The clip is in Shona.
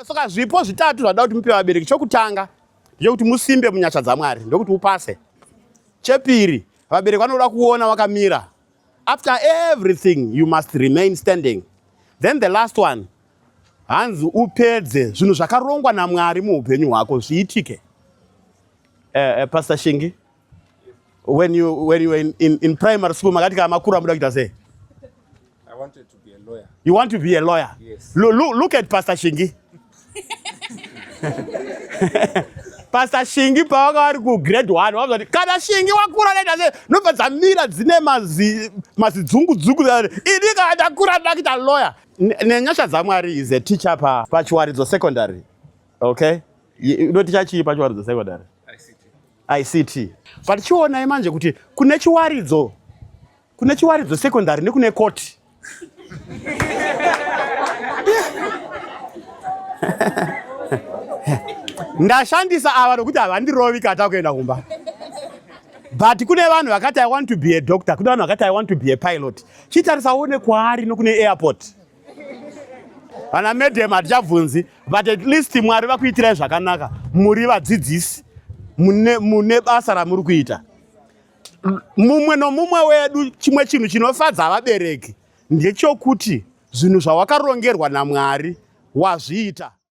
Saka zvipo zvitatu zvada kuti mupe vabereki. Chokutanga ndechekuti musimbe munyasha dzaMwari, ndokuti upase. Chepiri, vabereki vanoda kuona wakamira. After everything you must remain standing. Then the last one, hanzi upedze zvinhu zvakarongwa naMwari muupenyu hwako zviitike. Pastor Shingi, when you were in primary school makati kana makura muda kuita sei? I wanted to be a lawyer. You want to be a lawyer? Yes. Look at Pastor Shingi. Pastor Shingi pavanga vari kugrade 1 vavati kana Shingi wakura naita sei nobva dzamira dzine mazidzungudzungu ini kana ndakura ndoda kuita lawyer. Nenyasha dzaMwari is a teacher paChiwaridzo Secondary. Okay? Unoticha chii paChiwaridzo Secondary? ICT. ICT. But chionai manje kuti kune Chiwaridzo, kune Chiwaridzo Secondary nekune koti. Ndashandisa ava nokuti havandirovi kata kuenda kumba. But kune vanhu vakati I want to be a doctor, kune vanhu vakati I want to be a pilot. Chitarisa uone kwaari nokune airport. Vana madam hatichabvunzi, but at least Mwari vakuitirai zvakanaka. Muri vadzidzisi, mune basa ramuri kuita. Mumwe nomumwe wedu, chimwe chinhu chinofadza vabereki ndechokuti zvinhu zvawakarongerwa naMwari wazviita.